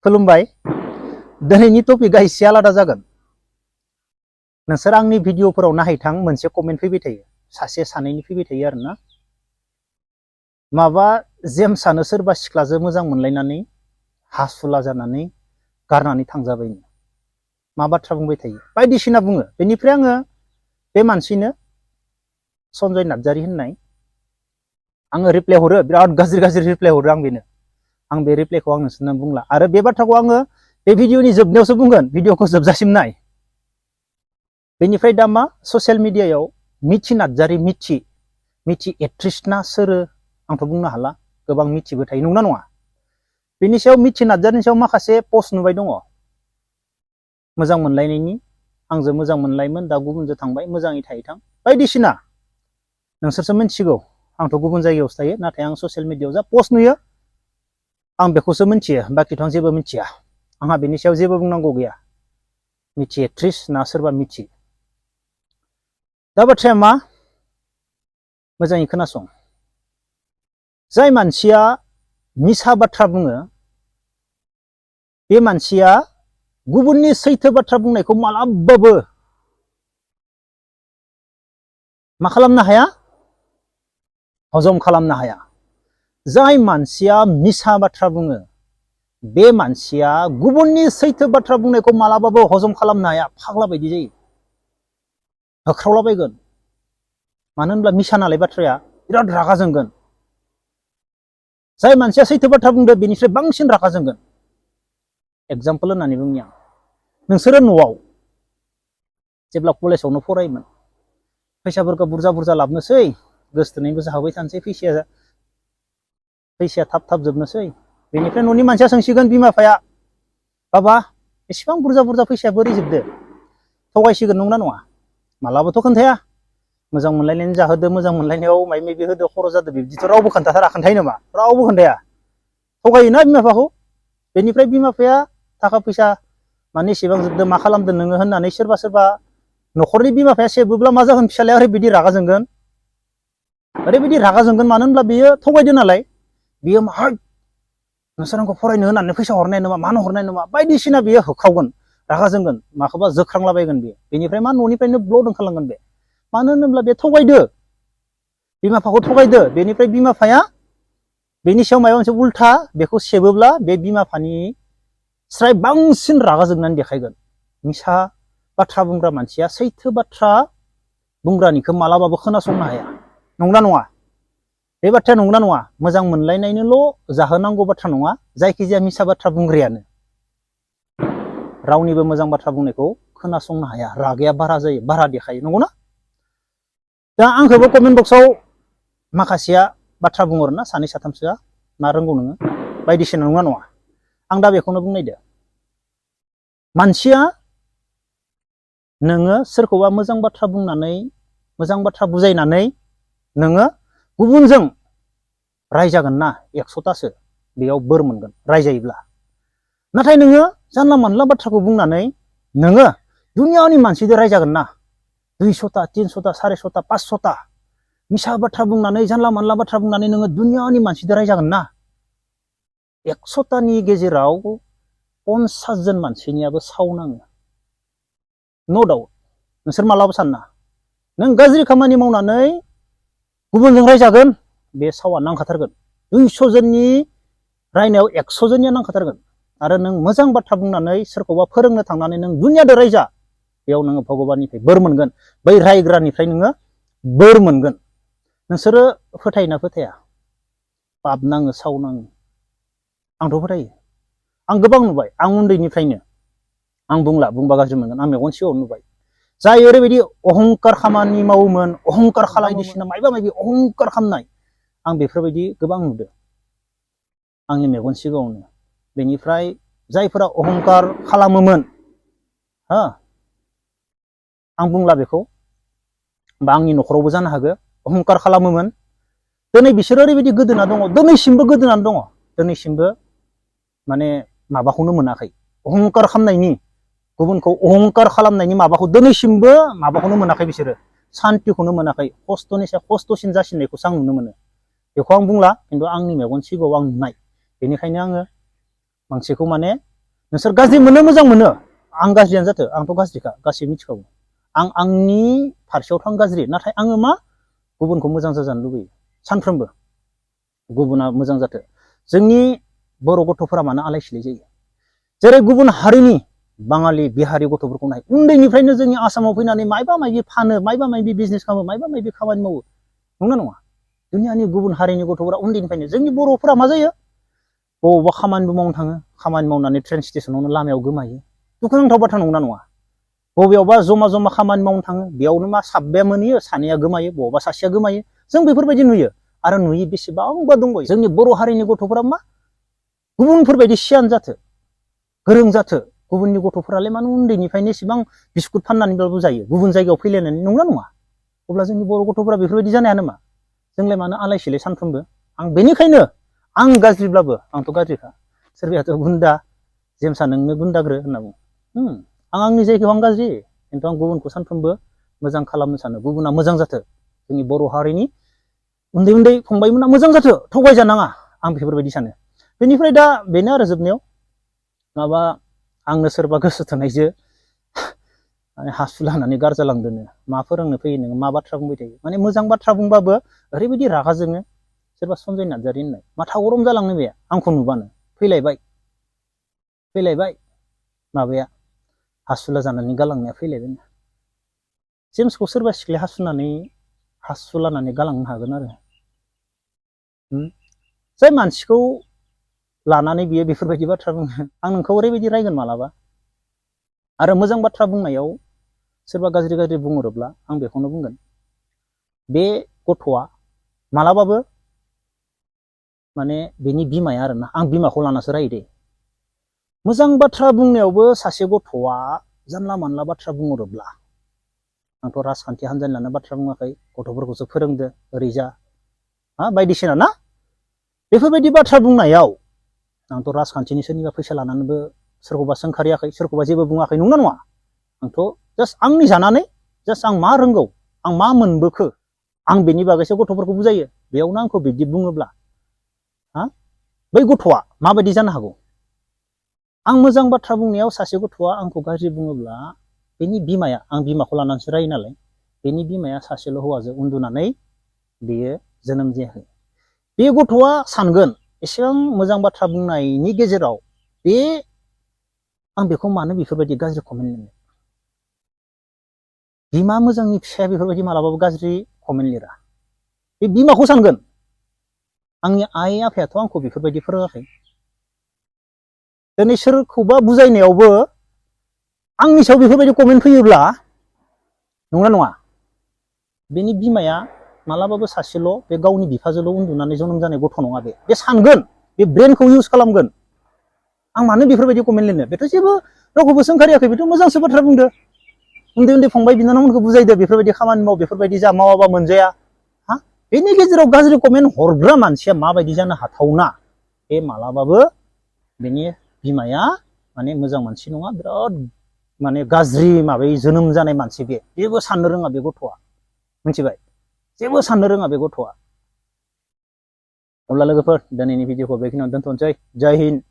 खुलुमबाय दिनैनि टपिकआ एसे आलादा जागोन नोंसोर आंनि भिडिअफोराव नायथां मोनसे कमेन्ट फैबाय थायो सासे सानैनि फैबाय थायो आरोना माबा जेम्सआनो सोरबा सिख्लाजों मोजां मोनलायनानै हासुला जानानै गारनानै थांजाबायनो मा बाथ्रा बुंबाय थायो बायदिसिना बुङो बेनिफ्राय आङो बे मानसिनो सन्जय नार्जारी होननाय आङो रिप्लाय हरो बिराद गाज्रि रिप्लाय हरो आं बे रिप्लायखौ आं नोंसोरनो बुंला आरो बे बाथ्राखौ आङो बे भिडिअनि जोबनायावसो बुंगोन भिडिअखौ जोबजासिम नाय बेनिफ्राय दा मा ससियेल मिडियायाव मिथि नार्जारी मिथि एक्ट्रिसना सोरो आंथ' बुंनो हाला गोबां मिथिबो थायो नंगौना नङा बेनि सायाव मिथि नार्जारीनि सायाव माखासे पस्ट नुबाय दङ मोजां मोनलायनायनि आंजों मोजां मोनलायमोन दा गुबुनजों थांबाय मोजाङै थाहैथां बायदिसिना नोंसोरसो मिथिगौ आंथ' गुबुन जायगायावसो थायो नाथाय आं ससियेल मिडियायाव जा पस्ट नुयो आं बेखौसो मिथियो बाखिथ' आं जेबो मिथिया आंहा बेनि सायाव जेबो बुंनांगौ गैया मिथि एक्ट्रिस ना सोरबा मिथि दा बाथ्राया मा मोजाङै खोनासं जाय मानसिया मिसा बाथ्रा बुङो बे मानसिया गुबुननि सैथो बाथ्रा बुंनायखौ मालाबाबो मा खालामनो हाया हजम खालामनो हाया जाय मानसिया मिसा बाथ्रा बुङो बे मानसिया गुबुननि सैथो बाथ्रा बुंनायखौ मालाबाबो हजम खालामनो हाया फाग्ला बायदि जायो होख्रावलाबायगोन मानो होनब्ला मिसा नालाय बाथ्राया बिराद रागा जोंगोन जाय मानसिया सैथो बाथ्रा बुंदो बेनिफ्राय बांसिन रागा जोंगोन एग्जाम्पल होननानै बुंनि आं नोंसोरो न'आव जेब्ला कलेजावनो फरायोमोन फैसाफोरखौ बुरजा लाबनोसै गोसथोनायबो जाहोबाय थानोसै फैसाया थाब जोबनोसै बेनिफ्राय न'नि मानसिया सोंसिगोन बिमा बिफाया बाबा एसेबां बुरजा फैसाया बोरै जोबदो थगायसिगोन नंगौना नङा मालाबाथ' खोन्थाया मोजां मोनलायनायनि जाहोदो मोजां मोनलायनायाव माबा माबि होदो खर' जादो बिदिथ' रावबो खोन्थायो नामा रावबो खोन्थाया थगायोना बिमा बिफाखौ बेनिफ्राय बिमा बिफाया थाखा फैसा माने एसेबां जोबदो मा खालामदों नोङो होननानै सोरबा न'खरनि बिमा बिफाया सेबोब्ला मा जागोन फिसालाया ओरैबायदि रागा जोंगोन मानो होनब्ला बियो थगायदो नालाय बियो नोंसोर आंखौ फरायनो होननानै फैसा हरनाय नङा मानो हरनाय नङा बायदिसिना बियो होख्रावगोन रागा जोंगोन माखौबा जोख्रांलाबायगोन बियो बेनिफ्राय मा न'निफ्रायनो ब्लड ओंखारलांगोन बे मानो होनोब्ला बे थगायदो बिमा बिफाखौ थगायदो बेनिफ्राय बिमा बिफाया बेनि सायाव माबा मोनसे उल्था बेखौ सेबोब्ला बे बिमा बिफानि स्राय बांसिन रागा जोंनानै देखायगोन मिसा बाथ्रा बुंग्रा मानसिया सैथो बाथ्रा बुंग्रानिखौ मालाबाबो खोनासंनो हाया नंगौना नङा बे बाथ्राया नंगौना नङा मोजां मोनलायनायनोल' जाहोनांगौ बाथ्रा नङा जायखिजाया मिसा बाथ्रा बुंग्रायानो रावनिबो मोजां बाथ्रा बुंनायखौ खोनासंनो हाया रागाया बारा जायो बारा देखायो नंगौना दा आंखौबो कमेन्ट बक्सआव माखासेया बाथ्रा बुंहरो ना सानै साथामसोआ मा रोंगौ नोङो बायदिसिना नङा आं दा बेखौनो बुंनायदो मानसिया नोङो सोरखौबा मोजां बाथ्रा बुंनानै मोजां बाथ्रा बुजायनानै नोङो गुबुनजों रायजागोन ना 100थासो बेयाव बोर मोनगोन रायजायोब्ला नाथाय नोङो जानला मानला बाथ्राखौ बुंनानै नोङो दुनियानि मानसिजों रायजागोन ना 200था 300था 450था 500था मिसा बाथ्रा बुंनानै जानला मानला बाथ्रा बुंनानै नोङो दुनियानि मानसिजों रायजागोन ना 100थानि गेजेराव 50 जन मानसिनियाबो सावनाङो न' डाउट नोंसोर मालाबा सानना नों गाज्रि खामानि मावनानै गुबुनजों रायजागोन बे सावा नांखाथारगोन 200 जननि रायनायाव 100 जननिया नांखाथारगोन आरो नों मोजां बाथ्रा बुंनानै सोरखौबा फोरोंनो थांनानै नों दुनियादो रायजा बेयाव नोङो भगबाननिफ्राय बोर मोनगोन बै रायग्रानिफ्राय नोङो बोर मोनगोन नोंसोरो फोथायोना फोथाया पाप नाङो साव नाङो आंथ' फोथायो आं गोबां नुबाय आं उन्दैनिफ्रायनो आं बुंबा गाज्रि मोनगोन आं मेगन सिगाङाव नुबाय जाय ओरैबायदि अहंकार खामानि मावोमोन अहंकार बायदिसिना माबा माबि अहंकार खालामनाय आं बेफोरबायदि गोबां नुदों आंनि मेगन सिगाङावनो बेनिफ्राय जायफोरा अहंकार खालामोमोन आं बुंला बेखौ बा आंनि न'खरावबो जानो हागौ अहंकार खालामोमोन दिनै बिसोरो ओरैबायदि गोदोना दङ दिनैसिमबो गोदोनानै दङ दिनैसिमबो माने माबाखौनो मोनाखै अहंकार खालामनायनि गुबुनखौ अहंकार खालामनायनि माबाखौ दिनैसिमबो माबाखौनो मोनाखै बिसोरो सान्तिखौनो मोनाखै खस्थ'नि सायाव खस्थ'सिन जासिननायखौसो आं नुनो मोनो बेखौ आं बुंला खिन्थु आंनि मेगन सिगाङाव आं नुनाय बेनिखायनो आङो मानसिखौ माने नोंसोर गाज्रि मोनो मोजां मोनो आं गाज्रियानो जाथो आंथ' गाज्रिखा गासैबो मिथिखागौ आं आंनि फारसेयावथ' आं गाज्रि नाथाय आङो मा गुबुनखौ मोजां जाजानो लुबैयो सानफ्रोमबो गुबुना मोजां जाथो जोंनि बर' गथ'फोरा मानो आलाय सिलाय जायो जेरै गुबुन हारिनि बाङालि बिहारि गथ'फोरखौ नाय उन्दैनिफ्रायनो जोंनि आसामाव फैनानै मायबा मायबि फानो मायबा मायबि बिजनेस खालामो मायबा मायबि खामानि मावो नंगौना नङा दुनियानि गुबुन हारिनि गथ'फोरा उन्दैनिफ्रायनो जोंनि बर'फोरा मा जायो बबावबा खामानिबो मावनो थाङो खामानि मावनानै ट्रेन स्टेसनावनो लामायाव गोमायो दुखुनांथाव बाथ्रा नंगौना नङा बबेयावबा जमा जमा खामानि मावनो थाङो बेयावनो मा साबाया मोनहैयो सानैया गोमायो बबावबा सासेया गोमायो जों बेफोरबायदि नुयो आरो नुयि बेसेबांबा दंबावो जोंनि बर' हारिनि गथ'फोरा मा गुबुनफोरबायदि सियान जाथो गोरों जाथो गुबुननि गथ'फोरालाय मानो उन्दैनिफ्रायनो एसेबां बिस्कुट फाननानैबाबो जायो गुबुन जायगायाव फैलायनानै नंगौना नङा अब्ला जोंनि बर' गथ'फोरा बेफोरबायदि जानो हाया नामा जोंलाय मानो आलाय सिलाय सानफ्रोमबो आं बेनिखायनो आं गाज्रिब्लाबो आंथ' गाज्रिखा सोरबायाथ' गुन्दा जेमसा नोंनो गुन्दाग्रो होनना बुङो आं आंनि जायगायाव आं गाज्रि खिन्थु आं गुबुनखौ सानफ्रोमबो मोजां खालामनो सानो गुबुना मोजां जाथो जोंनि बर' हारिनि उन्दै उन्दै फंबायमोना मोजां जाथो थगायजानाङा आं बेफोरबायदि सानो बेनिफ्राय दा बेनो आरो जोबनायाव माबा आंनो सोरबा गोसो थोनायजो हासुला होननानै गारजालांदोनो मा फोरोंनो फैयो नोङो मा बाथ्रा बुंबाय थायो माने मोजां बाथ्रा बुंबाबो ओरैबायदि रागा जोङो सोरबा सनजय नार्जारि होननाय माथा गरम जालांनो बे आंखौ नुबानो फैलायबाय माबाया हासुला जानानै गालांनाया फैलायबाय जेम्सखौ सोरबा सिख्लाया हासुलानानै गालांनो हागोन आरो जाय मानसिखौ लानानै बियो बेफोरबायदि बाथ्रा बुङो आं नोंखौ ओरैबायदि रायगोन मालाबा आरो मोजां बाथ्रा बुंनायाव सोरबा गाज्रि गाज्रि बुंहरोब्ला आं बेखौनो बुंगोन बे गथ'आ मालाबाबो माने बेनि बिमाया आरोना आं बिमाखौ लानासो रायो दे मोजां बाथ्रा बुंनायावबो सासे गथ'आ जानला मानला बाथ्रा बुंहरोब्ला आंथ' राजखान्थि हान्जानि लाना बाथ्रा बुङाखै गथ'फोरखौसो फोरोंदो ओरैजा बायदिसिना ना बेफोरबायदि बाथ्रा बुंनायाव आंथ' राजखान्थिनि सोरनिबा फैसा लानानैबो सोरखौबा सोंखारियाखै सोरखौबा जेबो बुङाखै नंगौना नङा आंथ' जास्ट आंनि जानानै जास्ट आं मा रोंगौ आं मा मोनबोखो आं बेनि बागैसो गथ'फोरखौ बुजायो बेयावनो आंखौ बिदि बुङोब्ला बै गथ'आ माबायदि जानो हागौ आं मोजां बाथ्रा बुंनायाव सासे गथ'आ आंखौ गाज्रि बुङोब्ला बेनि बिमाया आं बिमाखौ लानानैसो रायो नालाय बेनि बिमाया सासेल' हौवाजों उन्दुनानै बेयो जोनोम जायाखै बे गथ'आ सानगोन एसेबां मोजां बाथ्रा बुंनायनि गेजेराव बे आं बेखौ मानो बेफोरबायदि गाज्रि कमेन्ट लिरनो बिमा मोजांनि फिसाया बेफोरबायदि मालाबाबो गाज्रि कमेन्ट लिरा बे बिमाखौ सानगोन आंनि आइ आफायाथ' आंखौ बेफोरबायदि फोरोङाखै दिनै सोरखौबा बुजायनायावबो आंनि सायाव बेफोरबायदि कमेन्ट फैयोब्ला नंगौना नङा बेनि बिमाया मालाबाबो सासेल' बे गावनि बिफाजोंल' उन्दुनानै जोनोम जानाय गथ' नङा बे सानगोन बे ब्रेनखौ इउज खालामगोन आं मानो बेफोरबायदि कमेन्ट लिरनो बेथ' जेबो रावखौबो सोंखारियाखै बेथ' मोजांसो बाथ्रा बुंदो उन्दै उन्दै फंबाय बिनानावमोनखौ बुजायदो बेफोरबायदि खामानि माव बेफोरबायदि जा मावाबा मोनजाया बेनि गेजेराव गाज्रि कमेन्ट हरग्रा मानसिया माबायदि जानो हाथावना बे मालाबाबो बेनि बिमाया माने मोजां मानसि नङा बिराद माने गाज्रि माबायै जोनोम जानाय मानसि बे जेबो साननो रोङा बे गथ'आ मिथिबाय जेबो साननो रोङा बे गथ'आ अब्ला लोगोफोर दिनैनि भिडिअखौ बेखिनियावनो दोनथ'नोसै जय हिन्द